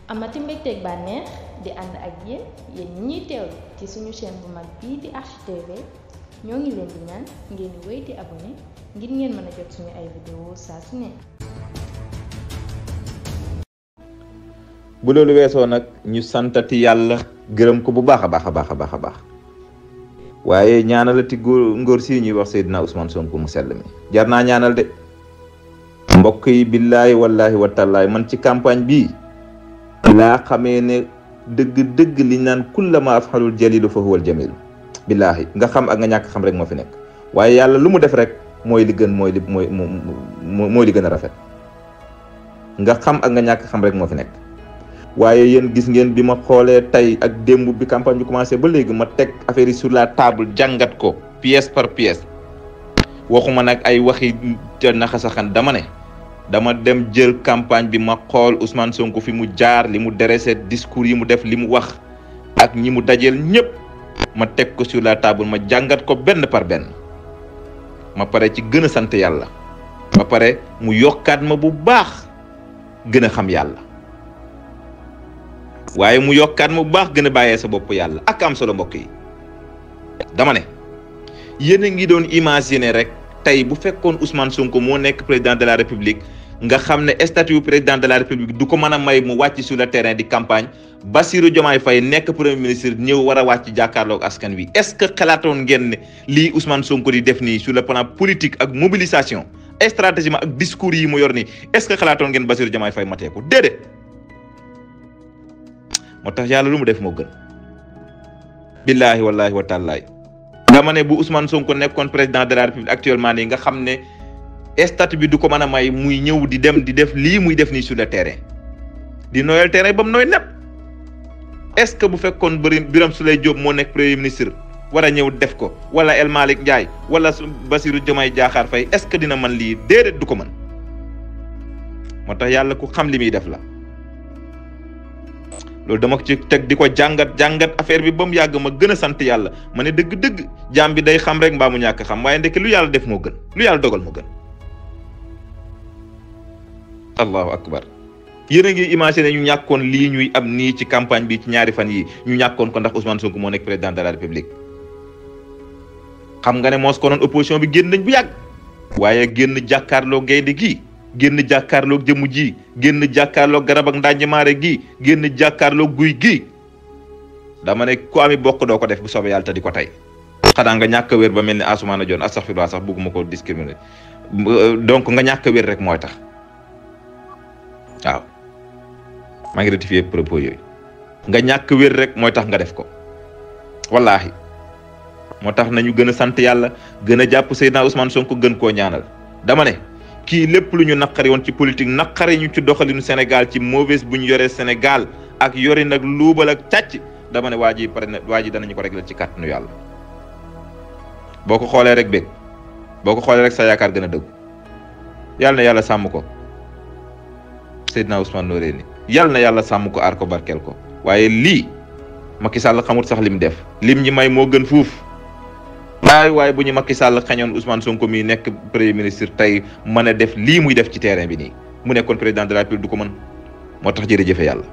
amati mbégteeg bànneex di ànd ak yéen ñi ñuy teewlu ci suñu chaîne bu mag bii di Archi TV ñoo ngi leen di ñaan ngeen di wéy di abonné ngir ngeen mën a jot suñu ay vidéo saa su ne. bu loolu weesoo nag ñu santati yàlla gërëm ko bu baax a baax waaye ñaanalati ngóor si ñuy wax Seydina Ousmane Sonko mu sell mi jar naa ñaanal de mbokk yi billaahi wallaahi watallaahi man ci campagne bii laa xamee ne dëgg liñ naan kullama afxalul jalilu fa huwal jamil billaahi nga xam ak nga ñàkk xam rek moo fi nekk waaye yàlla lu mu def rek mooy li gën mooy li gën a rafet nga xam ak nga ñàkk xam rek moo fi nekk. waaye yéen gis ngeen bi ma xoolee tey ak démb bi campagne bi commencé ba léegi ma teg affaire yi sur la table jàngat ko pièce par pièce waxuma nag ay waxi te naxasaxan dama dem jël campagne bi ma xool Ousmane Sonko fi mu jaar li mu dressé discours yi mu def li mu wax ak ñi mu dajeel ñëpp ma teg ko sur la table ma jàngat ko benn par benn ma pare ci gën a sant yàlla ba pare mu yokkaat ma bu baax gën a xam yàlla. waaye mu yokkaat mu baax gën a bàyyee sa bopp yàlla ak am solo mbokk yi dama ne yéen a ngi doon imaginer rek tey bu fekkoon Ousmane Sonko moo nekk président de la république nga xam ne statut président de la république du ko mën a may mu wàcc sur le terrain di campagne Bassirou Diomaye Faye nekk premier ministre ñëw war a wàcc jàkkaarloog askan wi est-ce que xalaatoon ngeen ne lii Ousmane Sonko di def nii sur le plan politique ak mobilisation stratégie ak discours yi mu yor nii est-ce que xalaatoon ngeen Bassirou Diomaye Faye matee ko déedéet. moo tax yàlla lu mu def moo gën billaahi wallaahi wa taalaahi dama ne bu Ousmane Sonko nekkoon président de la république actuellement nii nga xam ne statut bi du ko mën a may muy ñëw di dem di def lii muy def nii sur le terrain di noyal terrain ba mu nooy nepp est-ce que bu fekkoon Birame Souleye Diop moo nekk premier ministre war a ñëw def ko wala El Malick Ndiaye wala Bassirou Diomaye Diakhar Faye est-ce que dina mën lii déedéet du ko mën moo tax yàlla ku xam li muy def la. loolu dama ko ci teg di ko jàngat affaire bi ba mu yàgg ma gën a sant yàlla ma ne dëgg jaam bi day xam rek mbaa mu ñàkk xam waaye ndeke lu yàlla def moo gën lu yàlla dogal moo gën allahu akbar yéen a ngi imaginer ñu ñàkkoon lii ñuy am nii ci campagne bi ci ñaari fan yi ñu ñàkkoon ko ndax Ousmane Sonko moo nekk président de la république xam nga ne moos ko noon opposition bi génn nañ bu yàgg waaye génn jàkkaarloo gaynde gi génn jàkkaarloog jëmu ji génn jàkkaarloog garab ak ndànjamaare gi génn jàkkaarloog guy gi dama ne ku ami bokk doo ko def bu soobee yàlla te di ko tey xanaa nga ñàkk a wér ba mel ni Asumaana Joon astaghfirullah sax bugguma ko discriminer donc nga ñàkk a wér rek mooy tax waaw maa ngi rectifier propos yooyu nga ñàkk wér rek mooy tax nga def ko wallaahi moo tax nañu gën a sant yàlla gën a jàpp Seydina Ousmane Sonko gën koo ñaanal dama ne kii lépp lu ñu naqari woon ci politique naqari ñu ci doxalinu Sénégal ci mauvaise bu ñu yoree Sénégal ak yori nag luubal ak càcc dama ne waa ji pare na waa ji danañu ko régler ci kàttanu yàlla boo ko xoolee rek bég boo ko xoolee rek sa yaakaar gën a dëggu yàlla na yàlla sàmm ko Seydina Ousmane Noreyni yàlla na yàlla sàmm ko aar ko barkeel ko waaye lii Macky Sall xamut sax lim def lim ñi may moo gën fuuf waaye bu ñu Macky Sall xañoon Ousmane Sonko mi nekk premier ministre tey mën a def lii muy def ci terrain bi nii mu nekkoon président de la République du ko mën moo tax jërëjëfe yàlla